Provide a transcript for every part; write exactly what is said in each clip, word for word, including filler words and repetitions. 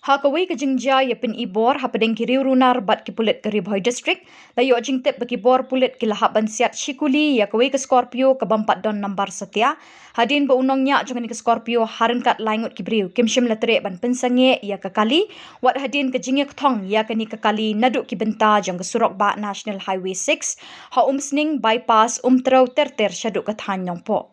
Ha kawei ka jingjia ïa pynibor hapdeng ki riew runar bad ki pulit ka Ri Bhoi District, la ïoh jingtip ba ki bor pulit ki la hap ban siat shikuli ïa kawei ka Scorpio ka bym pat don nambar satia, hadien ba u nongñiah jong kane ka Scorpio ha ryngkat lai ngut ki briew kim shym la treh ban pynsangeh ïa ka kali, wat hadien ka jingïakthong ïa kane ka kali naduh ki bynta jong ka surok bah National Highway six, ha Umsning Bypass, Umtrew ter ter shaduh ka thaiñ Nongpoh.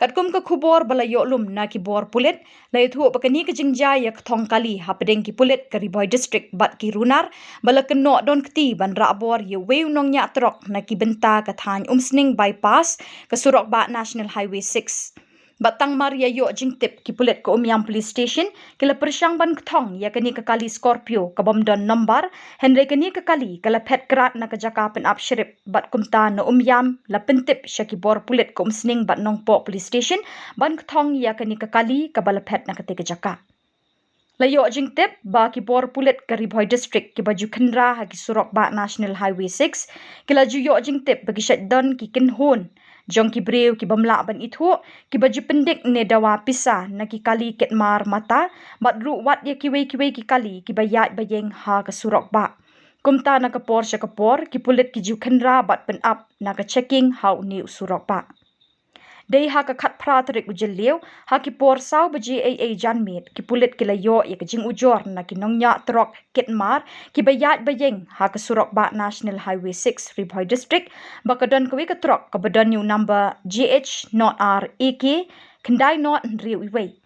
Katkum ka khubor ba la ïoh lum na ki bor pulit, la ïathuh ba kane ka jingjia ïakthong kali hapdeng ki pulit ka Ri Bhoi District bad ki runar, ba la kynnoh don kti ban rah bor ïa uwei u nongñiah trok na ki bynta ka thaiñ Umsning Bypass, ka surok bah National Highway six. Bad tang mar ïa ïoh jingtip, ki pulit ka Umiam Police Station ki la pyrshang ban kthong ïa kane ka kali Scorpio ka bym don nombar, hynrei kane ka kali ka la phet krad na ka jaka pynap shrip, bad kumta na Umiam la pyntip sha ki bor pulit ka Umsning bad Nongpoh Police Station ban kthong ïa kane ka kali kaba la phet na kata ka jaka. La ïoh jingtip ba ki bor pulit ka Ri Bhoi District kiba ju khynra ha ki surok bah National Highway six ki la ju ïoh jingtip ba ki shait don ki kynhun jong ki briew ki bym lah ban ithuh, kiba ju pyndik ne dawa pisa na ki kali kit mar mata, bad ruh wat ïa kiwei kiwei ki kali kiba ïaid ba ïeng ha ka surok bah. Kumta na ka por sha ka por, ki pulit ki ju khynra bad pynap na ka checking ha une u surok bah. Dei ha ka khatphra tarik u Jylliew, ha ki por saw baje eiei janmiet, ki pulit ki la ïoh ïa ka jingujor na ki nongñiah trok kit mar kiba ïaid ba ïeng ha ka surok bah National Highway six, Ri Bhoi District, ba ka don kawei ka trok kaba don ïa u number J H nought R A K khyndai nought hynriew wei,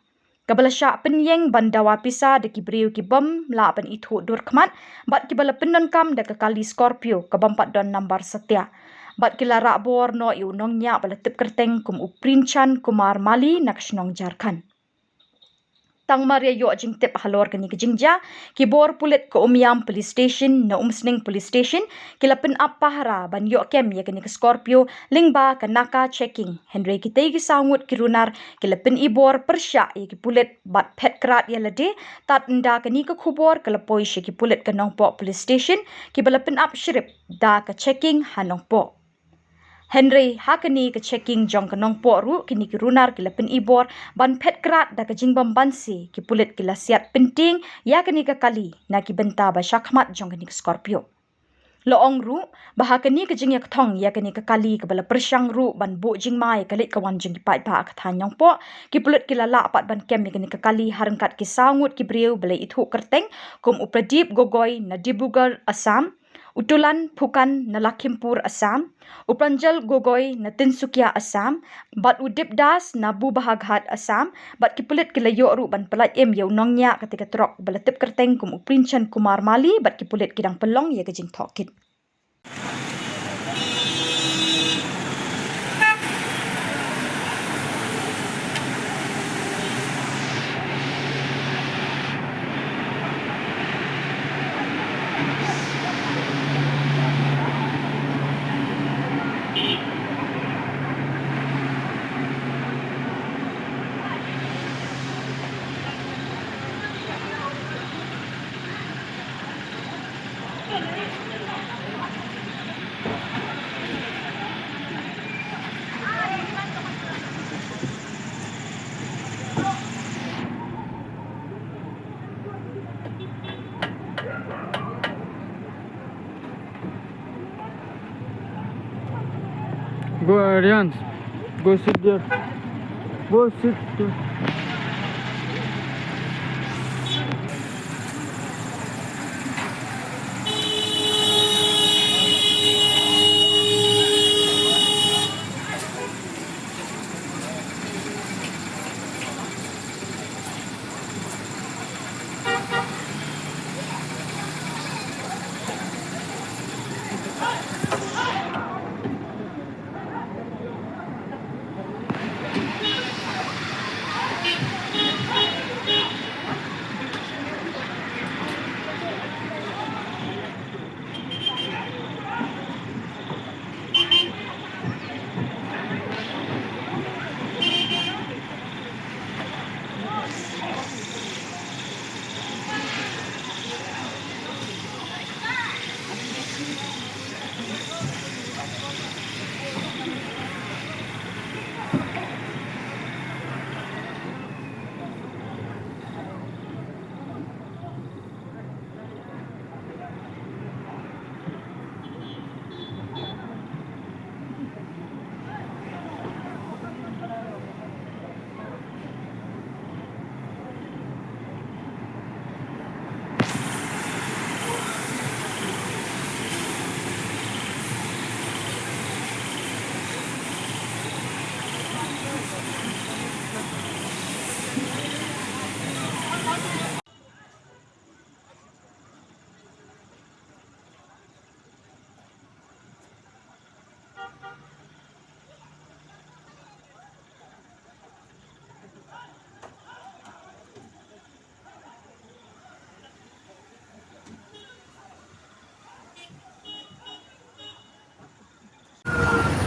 kaba la shah pynïeng ban dawa pisa da ki briew ki bym lah ban ithuh dur khmat, bad kiba la pyndonkam da ka kali Scorpio ka bym pat don nambar satia. Bad ki la rah bor noh ïa u nongñiah ba la tip kyrteng kum u Princhan Kumar Mali na ka shnong Jharkhand. Tang mar ïa ïoh jingtip halor kane ka jingjia, ki bor pulit ka Umiam Police Station na Umsning Police Station ki la pynap pahara ban ïoh kem ïa kane ka Scorpio lyngba ka naka checking, hynrei kitei ki saw ngut ki runar ki la pynibor pyrshah ïa ki pulit bad phet krad ïa lade, tad ynda kane ka khubor ka la poi sha ki pulit ka Nongpoh Police Station kiba la pynap shrip da ka checking ha Nongpoh. Hynrei ha kane ka checking jong ka Nongpoh ruh, kine ki runar ki la pynibor ban phet krad da ka jingbym banse, ki pulit ki la siat pyntieng ïa kane ka kali na ki bynta ba shakhmat jong kane ka Scorpio. La ong ruh ba ha kane ka jingïakthong ïa kane ka kali kaba la pyrshang ruh ban buh jingma ïa ka leit ka wan jong ki paidbah ha ka thaiñ Nongpoh, ki pulit ki la lah pat ban kem ïa kane ka kali ha ryngkat ki saw ngut ki briew ba la ithuh kyrteng kum u Pradip Gogoi na Dibrugarh, Assam, u Tulan Phukan na Lakhimpur, Assam, u Pranjal Gogoi na Tinsukia, Assam, bad u Dipdas na Bubahaghat, Assam, bad ki pulit ki la ïoh ruh ban pyllait im ïa u nongñiah kata ka trok ba la tip kyrteng kum u Princhan Kumar Mali, bad ki pulit ki dang pynlong ïa ka jingtohkit. Go, Arians. Go sit there. Go sit there.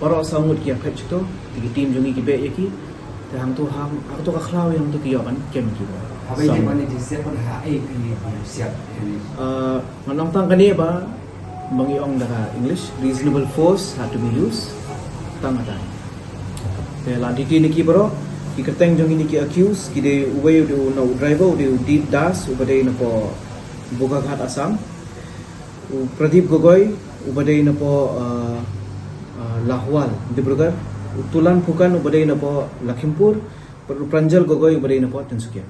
Baroh saw ngut ki ïa phet shito, te ki team jong ngi ki beh ïa ki. Te hangto hang, hangto ka khlaw ïa hangto ki ïoh ban kem ïa ki. Haba ïa ban ïa siap ban ha ai phi ban siap ïa ni. Ah, ngan ong tang kane ba, ba ngi ong da ka English, reasonable force had to be used. Tang kata. Te la detain ïa ki baroh, ki kyrteng jong ngi ki accused, ki dei uwei u dei u na u driver, u dei u Deep Das, uba dei na poh Bogaghat Assam. U Pradip Gogoi, uba dei na poh, ah, ah, Lahwal, Dibrugarh. U Tulan Phukan, uba dei na poh Lakhimpur. Bad u Pranjal Gogoi, uba dei na poh Tinsukia.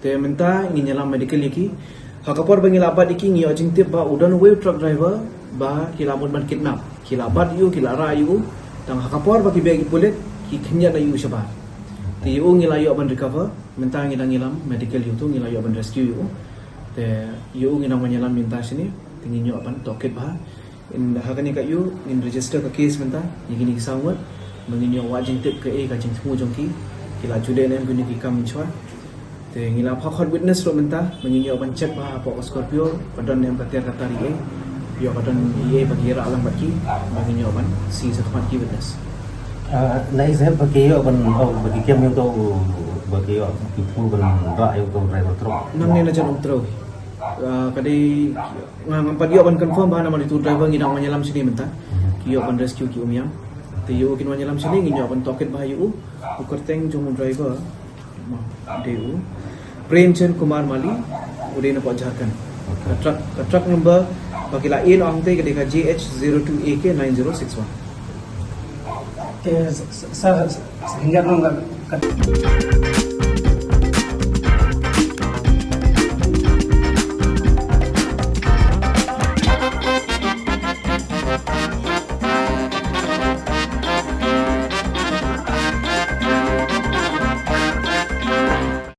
Te mynta ngin ïalam medical ïa ki. Ha ka por ba ngi la bat ïa ki ngi ïoh jingtip ba u don uwei u truck driver ba ki la mut ban kidnap. Ki la bat ïa u, ki la rah ïa u. Tang ha ka por ba ki beh ki pulit, ki khyndiat ïa u shabar. Te ïa u ngi la ïoh ban recover. Mynta ngi dang ïalam medical ïa u, ngi la ïoh ban rescue ïa u. Te ïa u ngi dang ban ïalam mynta shane. Te ngin ïoh ban tohkit bha. In ha kane ka ïa u ngin register ka case mynta ïa kine ki saw ngut. Ba ngin ïoh wad jingtip kaei ka jingthmu jong ki. Ki la ju leh ne em kine ki kam mynshuwa. Te ngi la phah khot witness ruh mynta ba ngin ïoh ban check bha hapoh ka Scorpio ba don ne em ka tiar ka tar eiei. Ïoh ba don eiei ba ki rah lang bad ki ba ngin ïoh ban seize shakhmat ki witness. Ah, na i sep ba ki ïoh ban, oh, ba ki kem ïa u to, ba ki ïoh ki thmu ban rah ïa u to driver truck. Nangne na jan Umtrew. Ah, ka dei nga ngam pat ïoh ban confirm bha namar ïa u driver ngi dang wan ïalam shane mynta. Ki ïoh ban rescue ki um ïam. Te ïa u kin wan ïalam shane ngin ïoh ban tohkit bha ïa u. U kyrteng jong u driver. Ma, dei u Premchand Kumar Mali, u dei na poh Jharkhand. Okay. Ka truck, ka truck number ba ki la ïeh noh hangtei ka dei ka J H zero two A K nine zero six one. Te sa, sa, sa, sa, hynrei nong ka, ka